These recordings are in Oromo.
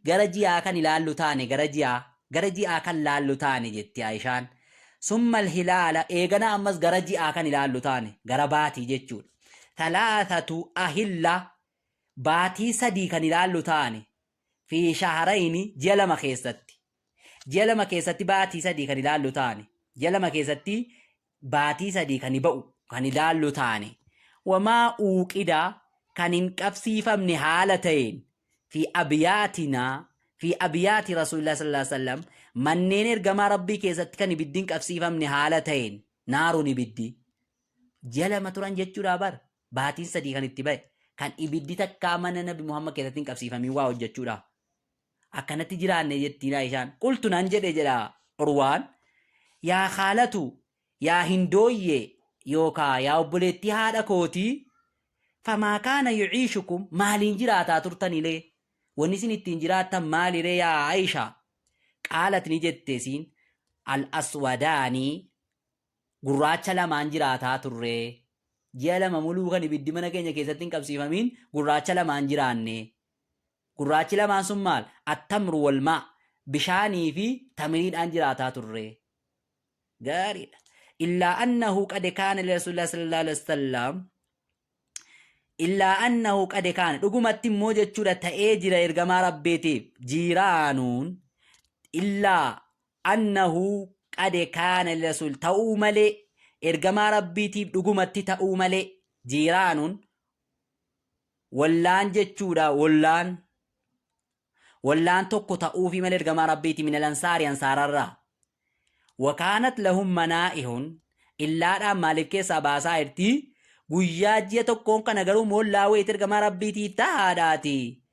gara ji'aa kan ilaallu taane, gara ji'aa, gara ji'aa kan laallu taane jetti Aishaan. Summa alhilaala, eegana ammas gara ji'aa kan ilaallu taane, gara baatii jechuudha. Thalathatu ahilla, baatii 3 kan ilaallu taane, fi shahrayni, ji'a 2 keessatti. Ji'a 2 keessatti baatii 3 kan ilaallu taane. Ji'a 2 keessatti baatii 3 kan ba'u kan ilaallu taane. Wamaa uuqida, kan hin qabsiifamne haala ta'een, fi abyaatinaa, fi abyaati rasuulillah sallallahu alaihi wasallam, manneen ergamaa rabbii keessatti kan ibiddi hin qabsiifamne haala ta'een, naaruun ibiddi. Ji'a 2 turan jechuudha bar, baatiin 3 kan itti ba'e, kan ibiddi takkaa mana nabi Muhammad keessatti hin qabsiifamin waa hojjechuudha. Akkanatti jiraanne jettiin Aishaan. Qultu nan jedhe jedha Urwaan, yaa khaalatu, yaa hindooyyee yookaa yaa obboleettii haadha kootii, famaa kaana yuciishukum, maaliin jiraataa turtanilee? Wanni isin ittiin jiraattan maaliree yaa Aishaa? Qaalat ni jette isiin, al aswadaanii, gurraacha lamaan jiraataa turree. Ji'a 2 muluu kan ibiddi mana keenya keessatti hin qabsiifamiin gurraacha lamaan jiraanne. Gurraachi lamaan sun maal? Attamru wal maa. Bishaanii fi tamiriidhaan jiraataa turre. Gaariidha. Illaa annahu qad kaana lirasuulillah sallallahu alaihi wasallam, illaa annahu qad kaana, dhugumatti immoo jechuudha ta'ee jira ergamaa rabbiitiif jiiraanuun, illaa annahu qad kaana lirasuul, ta'uu malee ergamaa rabbiitiif dhugumatti ta'uu malee jiiraanuun, wallaan jechuudha, wallaan, wallaan tokko ta'uufii malee ergamaa rabbiiti, minal ansaari, ansaararraa, wakaanat lahum manaa'ihun. Illaadhaan maaliif keessaa baasaa jirti? Guyyaa ji'a tokkoon kana garuu moollaa wayiiti ergamaa rabbiitiif tahaadhaati.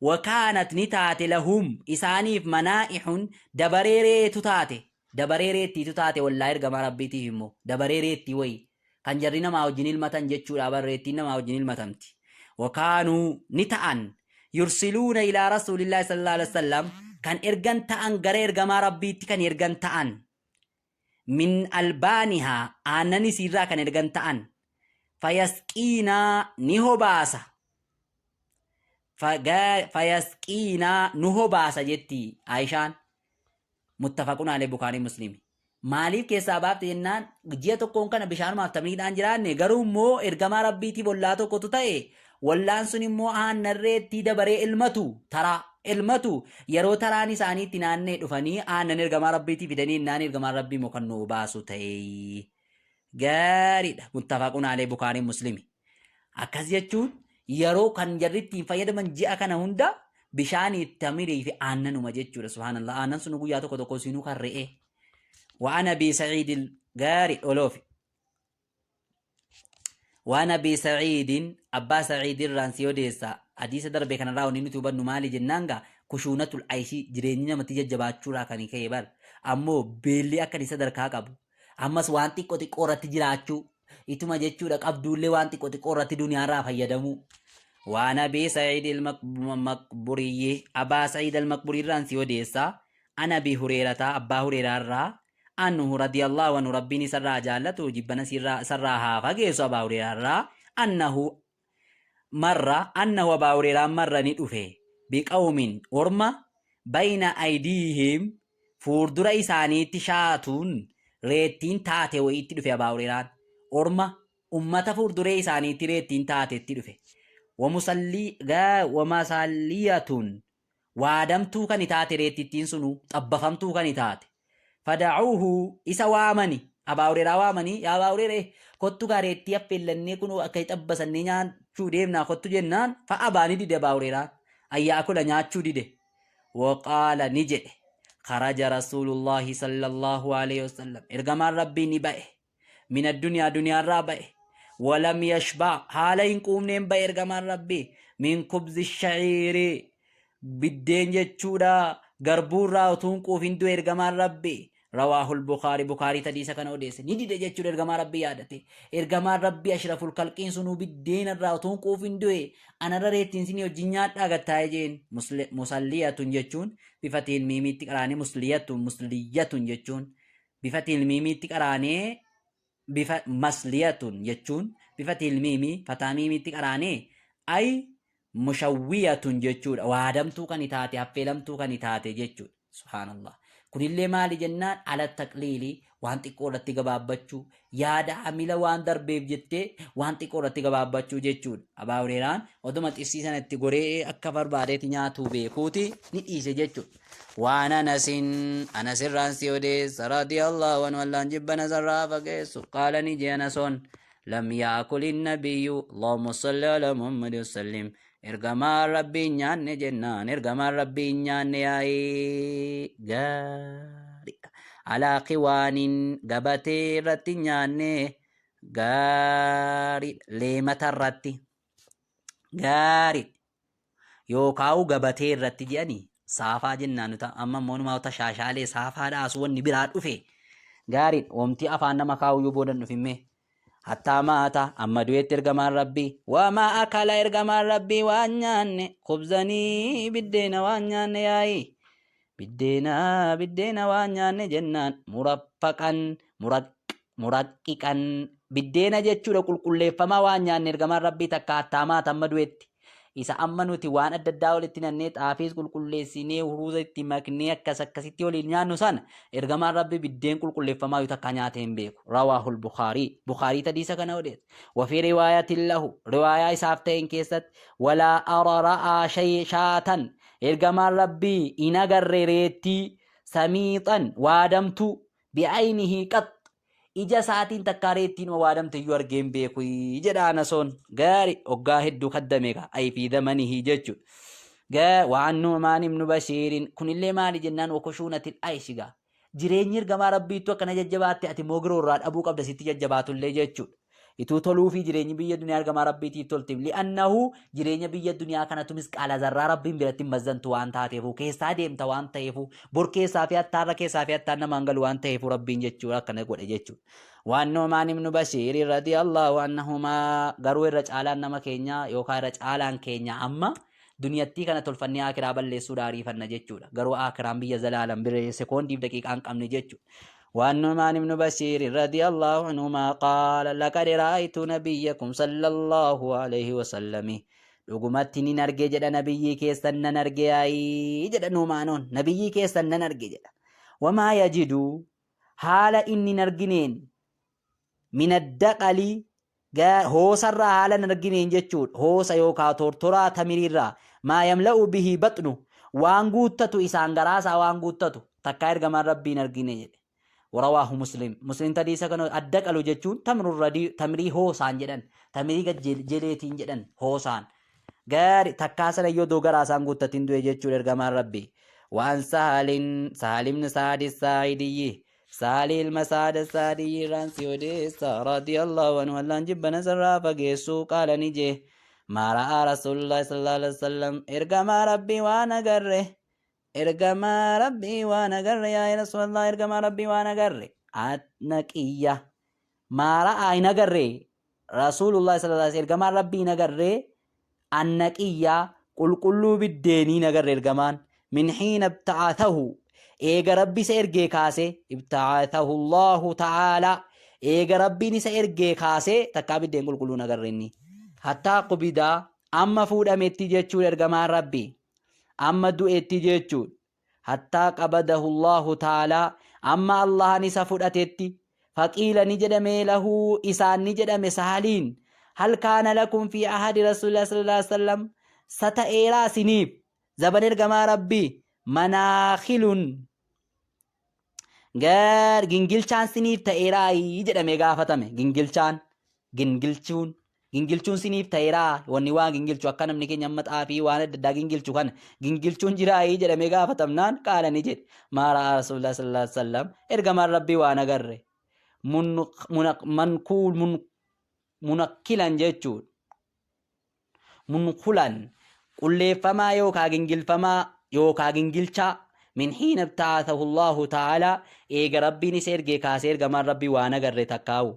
Wakaanat ni taate, lahum isaaniif, manaa'ihun dabaree reetu taate, dabaree reettiitu taate. Wallaa ergamaa rabbiitiif immoo dabaree reettii wayii kan jarri namaa wajjin ilmatan jechuudha bar, reettiin namaa wajjin ilmatamti. Wakaanuu ni ta'an, yursiluuna ilaa rasuulillaahi sallallahu alaihi wasallam, kan ergan ta'an, gara ergamaa rabbiitti kan ergan ta'an, min albaanihaa, aannan isiirraa kan ergan ta'an, fayasqiinaa ni hobaasa, fayasqiinaa nu hobaasa jetti Aishaan. Muttafaqun alee, Bukaarii Muslimi. Maaliif keessaa baafte jennaan, ji'a tokkoon kana bishaanumaaf tamriidhaan jiraanne, garuu immoo ergamaa rabbiitiif ollaa tokkotu ta'e, wallaan sun immoo aannan reettii dabaree elmatu, taraa elmatu, yeroo taraan isaanii itti naannee dhufanii aannan ergamaa rabbiitii fidanii innaan ergamaan rabbii immoo kan nu baasu ta'e. Gaariidha. Muttafaqun alee, Bukaarii Muslimi. Akkas jechuun yeroo kan jarri ittiin fayyadaman ji'a kana hunda bishaanii, tamirii fi aannanuma jechuudha. Subhaanallah. Aannan sun guyyaa tokko tokko siinuu kan re'ee. Waan Abii Sa'iidil gaarii oloofi. Waan Abii Sa'iidin, abbaa Sa'iidirraan si odeessa. Hadiisa darbe kanarraa wanni nuti hubannu maali jennaan, gaa kushuunatul ayishii, jireenyi namatti jajjabaachuurraa kan ka'e bar. Ammoo beelli akka inni sadarkaa qabu. Ammas waan xiqqoo xiqqoo irratti jiraachuu. Ituma jechuudha qabduullee waan xiqqoo xiqqoo irratti duniyaarraa fayyadamuu. Waan Abii Sa'iid al-Maqburiyyi, Abaa Sa'iid al-Maqburii irraan si odeessa. An Abii Hureerataa, Abbaa Hureeraa irraa, anhu radiyallahu anhu, Rabbiin isarraa jaallatu jibbana isarraa haa fageessu Abaa Hureeraa irraa, annahu marra, annahu Abaa Hureeraan marra ni dhufe, biqawmin orma, bayna aydiihim fuurdura isaaniitti, shaatuun reettiin taate wayiitti dhufe. Abaa Hureeraan orma ummata fuurduree isaaniitti reettiin taatetti dhufe. Wamasalliyatun waadamtuu kan taate, reettittiin sunu xabbafamtuu kan taate. Fada'uuhu isa waamani, Abaa Hureeraa waamanii, yaa Abaa Hureeree, kottu gaa reettii affeellannee kunoo akka xabbasannee nyaachuu deemnaa kottu jennaan, fa'a abaa ni dide. Abaa Hureeraan ayyaa akula nyaachuu dide. Waqaala ni jedhe, kharaja rasuulullaahi sallallahu alaihi wasallam, ergamaan rabbii ni ba'e, min addunyaa, duniyaarraa ba'e, walam yashbaa, haala hin quufneen ba'e ergamaan rabbii, min kubzi shaciiri, biddeen jechuudha garbuurraa utuu hin quufin du'e ergamaan rabbii. Rawaahul Bukaari, Bukaarii hadiisa kana odeesse. Ni dide jechuudha ergamaa rabbii yaadate. Ergamaan rabbii ashraful kalqiin sunuu biddeena irraa utuu hin quufin du'e, anarra reettiin sinii wajjin nyaadhaa gattaa'ee jeen. Musalliyatun jechuun bifa tilmiimiitti qaraanee, musliyatun, musliyatun jechuun bifa tilmiimiitti qaraanee, bifa masliyatun jechuun bifa tilmiimii fataa miimiitti qaraanee ay. Mushawwiyatun jechuudha. Waadamtuu kan taate, affeelamtuu kan taate jechuudha. Subhaanallah. Kunillee maali jennaan, ala taqliilii, waan xiqqoo irratti gabaabbachuu, yaada amila waan darbeef jettee waan xiqqoo irratti gabaabbachuu jechuudha. Abaa Hureeraan oduma xissii sana itti goree akka barbaadeeti nyaatuu beekuuti ni dhiise jechuudha. Waan Anasin, Anasirraan si odeessa, radiyallahu anhu, Allaan jibba nasarraa fageessu, qaala, ni jee Anasoon, lam yaakuli nabiyyu, Allahumma salli ala Muhammad wasallim, ergamaan Rabbii hin nyaanne jennaan, ergamaan Rabbii hin nyaanne yaa'ii gaariidha. Alaa qiwaanin, gabatee irratti hin nyaanne gaariidha. Leemata irratti gaariidha. Yookaa'u gabatee irratti jedhanii saafaa jennaan nuti amma immoo numaa tashaashaalee saafaa dhaasu wanni biraa dhufe gaariidha. Wamti afaan nama kaa'uyyuu boodan dhufimmee. Hattaa maata, amma du'etti ergamaan Rabbii wamaa akala, ergamaan Rabbii waan nyaanne, kubzanii, biddeena waan nyaanne yaa'ii biddeena waan nyaanne jennaan, muraffaqan, muraqqiqan, biddeena jechuudha, qulqulleeffamaa waan nyaanne ergamaan Rabbii takka hattaa maata, amma du'etti. Isa amma nuti waan adda addaa walitti nannee, xaafiis qulqulleessinee, huruuza itti maknee, akkas akkasitti waliin nyaannu sana ergamaan Rabbi biddeen qulqulleeffamaa yoo takka nyaatee hin beeku. Rawaahul Bukaarii. Bukaarii hadiisa kana odeessa. Wafii riwaayatin lahu, riwaayaa isaaf ta'een keessatti, walaa ara ra'aa shaatan, ergamaan Rabbii hin agarre reettii, samiixan, waadamtuu, bi'aynihi qax, ija isaatiin takkaa reettiin waadamte iyyuu argee hin beeku jedha Anasoon. Gaari, hoggaa hedduu kaddame kaa ay fi zamanihi jechuudha. Waan Nu'maan ibnu Bashiirin, kunillee maali jennaan, wakushuunatil ayshigaa. Jireenyi ergamaa Rabbiittu akkana jajjabaatte, ati immoo giroo irraa dhabuu qabda sitti jajjabaatullee jechuudha. Ituu toluu fi jireenyi biyya duniyaa ergamaa Rabbiitiif tolti. Li'annahu jireenya biyya duniyaa kanatu misqaala zarraa Rabbiin biratti hin mazzantu waan taateefu, keessaa deemta waan ta'eefu, bor keessaa fi attaarra keessaa fi attaan namaan galu waan ta'eefu Rabbiin jechuudha akkana godhe jechuudha. Waan Nu'maan ibnu Bashiir radiyallahu anhumaa, garuu irra caalaan nama keenyaa yookaan irra caalaan keenya amma duniyattii kana tolfannee aakiraa balleessuudha ariifanna jechuudha. Garuu aakiraan biyya zalaalam bira sekoondiif daqiiqaa hin qabne jechuudha. وعن نعمان بن بشير رضي الله عنهما قال: لقد رأيت نبيكم صلى الله عليه وسلم، dhugumatti nin arge jedha, nabiyyii keessan nan arge ayii jedha Nuumaanoon, nabiyyii keessan nan arge jedha. Wamaa yajidu, haala inni hin argineen, min addaqali, hoosarraa haala hin argineen jechuudha, hoosa yookaa tortoraa tamiriirraa, maa yamla'u bihi baxnu, waan guuttatu, isaan garaasaa waan guuttatu takkaa ergamaan Rabbii hin argine jedhe. Warawaahu Muslim. Muslim hadiisa kana. Adda qalu jechuun tamrurradii, tamirii hoosaan jedhan, tamirii gad jeleetiin jedhan hoosaan. Gaari, takkaa sana iyyuu odoo garaa isaan guuttatin du'e jechuudha ergamaan Rabbii. Waan Sahalin, Sahalimni Saadi Saa'idiyyi, Sahali ilma Saada Saadiyyi irraan si odeessa, radiyallahu anhu, Allaan jibbana sarraa fageessu, qaala, ni jee, maa ra'aa Rasuulullahi sallallahu alaihi wasallam, ergamaa Rabbii waan agarre, ergamaa Rabbii waan agarre, yaa Rasuulallah, ergamaa Rabbii waan agarre, atnaqiyya, maa ra'aa, hin agarre, Rasuulullah sallallahu alaihi, ergamaan Rabbii hin agarre, annaqiyya, qulqulluu biddeenii hin agarre ergamaan, min hiina ibta'athahu, eega Rabbi isa ergee kaase, ibta'athahu Allahu ta'ala, eega Rabbiin isa ergee kaasee takkaa biddeen qulqulluu hin agarre inni, hattaa qubidaa, amma fuudhametti jechuudha, ergamaan Rabbii amma du'etti jechuudha, hattaa qabadahu Allahu ta'ala, amma Allahan isa fudhatetti. Faqiila, ni jedhame, lahu, isaan ni jedhame Sahaliin, hal kaana lakum fi ahadi Rasuulillah sallallahu alaihi wasallam, sa ta'eeraa siniif zaban ergamaa Rabbii manaakhilun, gar gingilchaan siniif ta'eeraa jedhamee gaafatame. Gingilchaan, gingilchuun siniif ta'eeraa, wanni waan gingilchu akka namni keenya amma xaafii waan adda addaa gingilchu kana gingilchuun jiraayii jedhamee gaafatamnaan, qaala, ni jedhe, maa ra'aa Rasuulillah sallallahu alaihi wasallam, ergamaan Rabbii waan agarre, mankuul, munakkilan jechuudha, munkulan, qulleeffamaa yookaa gingilfamaa yookaa gingilchaa, min hiina ibta'athahu Allahu ta'ala, eega Rabbiin isa ergee kaasee ergamaan Rabbii waan agarre takkaawu,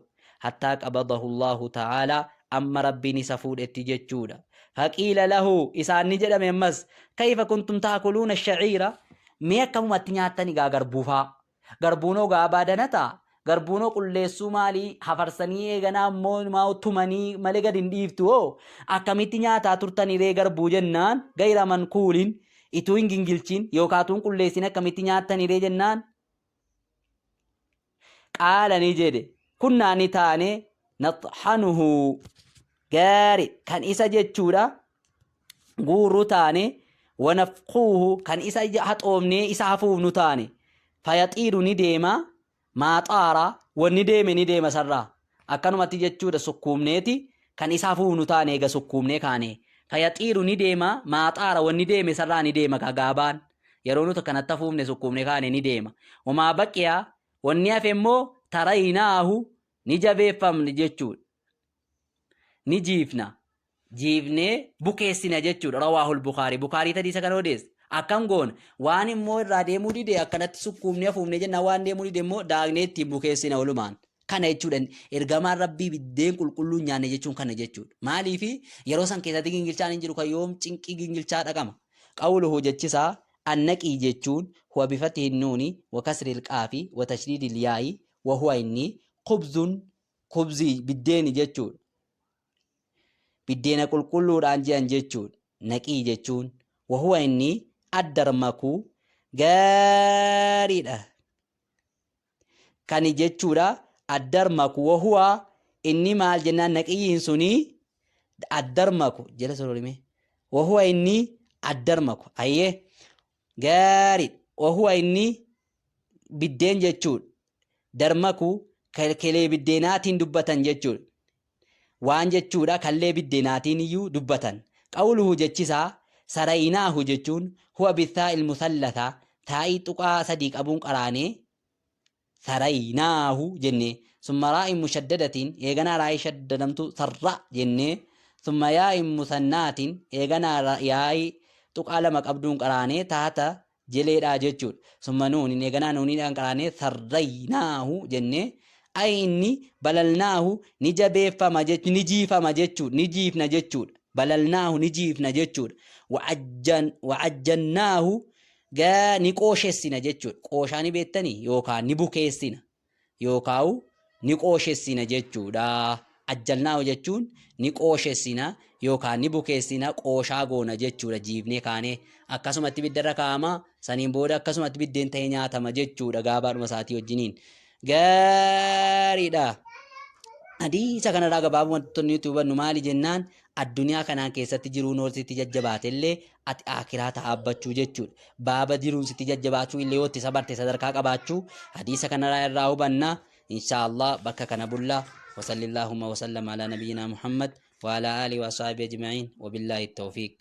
hattaa qabadahu Allahu ta'ala, amma Rabbiin isa fuudhetti jechuudha. Faqiila lahu, isaan ni jedhame ammas, kayfa kuntum taakuluuna shaciira, mee akkamumatti nyaattan egaa garbuufaa, garbuun ogaa baadana ta'a. Garbuunoo qulleessuu maalii hafarsanii eeganaa immoo maa tumanii malee gad hin dhiiftu hoo akkamitti nyaataa turtanii ree garbuu jennaan gayra mankuulin ituu hin gingilchin yookaan utuu hin qulleessin akkamitti nyaattanii ree jennaan qaala ni jedhe kunnaa ni taane naxhanuhu gaari kan isa jechuudha guurru taane wanafquuhu kan isa haxoofnee isa hafuufnu taane fayaxiiru ni deema maaxaara wanni deeme ni deema sarraa akkanumatti jechuudha sukkuumneeti kan isa hafuufnu taane eega sukkuumnee kaane fayaxiiru ni deema maaxaara wanni deeme sarraa ni deema kagaabaan yeroo nuti akkanatti hafuufne sukkuumne kaane ni deema wamaa baqiya wanni hafe immoo taraynaahu ni jabeeffamne jechuudha ni jiifna jiifnee bukeessina jechuudha rawaahul bukaarii bukaarii tadiisa kana odeesse akkam goona waan immoo irraa deemuu dide akkanatti sukkuumnee hafuufnee jennaan waan deemuu dide immoo daaknee ittiin bukeessina walumaan kana jechuudha ergamaan rabbii biddeen qulqulluu hin nyaanne jechuun kana jechuudha maaliifi yeroo san keessatti gingilchaan hin jiru kan yoom cinqii gingilchaa dhaqama qawluhu jechisaa annaqii jechuun huwa bifatihi nuuni wa kasril qaafi wa tashdiidil yaa'i wa huwa inni khubzun kubzii biddeeni jechuudha. Biddeena qulqulluudhaan je'an jechuudha. Naqii jechuun wahuwa inni addarmaku gaariidha. Kani jechuudha addarmaku wahuwa inni maal jennaan naqiyyiin suni addarmaku jala sororime wahuwa inni addarmaku ayyee gaariidha wahuwa inni biddeen jechuudha. Darmaku kelee biddeenaatiin dubbatan jechuudha. Waan jechuudha kallee biddeenaatiin iyyuu dubbatan. Qawluhu jechisaa sarayinaahu jechuun huwa bithaa'il musallatha taa'ii tuqaa sadii qabuun qaraanee saraynaahu jennee summa raa'in mushaddadatiin eeganaa raa'ii shaddadamtu sarra jennee summa yaa'in musannaatiin eeganaa yaa'ii tuqaa lama qabduun qaraanee taata jeleedhaa jechuudha summa nuunin eeganaa nuuniidhaan qaraanee sarraynaahu jennee ay inni balalnaahu ni jabeeffama jechu ni jiifama jechuudha ni jiifna jechuudha balalnaahu ni jiifna jechuudha wa'ajjannaahu Gaa ni qooshessina jechuudha. Qooshaa ni beektanii yookaan ni bukeessina yookaan ni qooshessina jechuudha. Ajjalnaahu jechuun ni qooshessina yookaan ni bukeessina qooshaa goona jechuudha jiifnee kaanee akkasumatti ibiddarra kaa'ama saniin booda akkasumatti biddeen ta'ee nyaatama jechuudha gaabaadhuma isaatii wajjiniin. Gaariidha. Hadiisa kanarraa gabaabumatti nuti hubannu maali jennaan addunyaa kanaan keessatti jiruun hoo sitti jajjabaate illee ati aakiraa ta'aabbachuu jechuudha. Baaba jiruun sitti jajjabaachuu illee yoo itti sabarte sadarkaa qabaachuu hadiisa kanarraa irraa hubanna. Inshaa Allah bakka kana bulla. Wasallillahumma wasallama ala nabiyyina Muhammad wa ala alihi wa ashabihi ajma'in. Wabillahi tawfiq.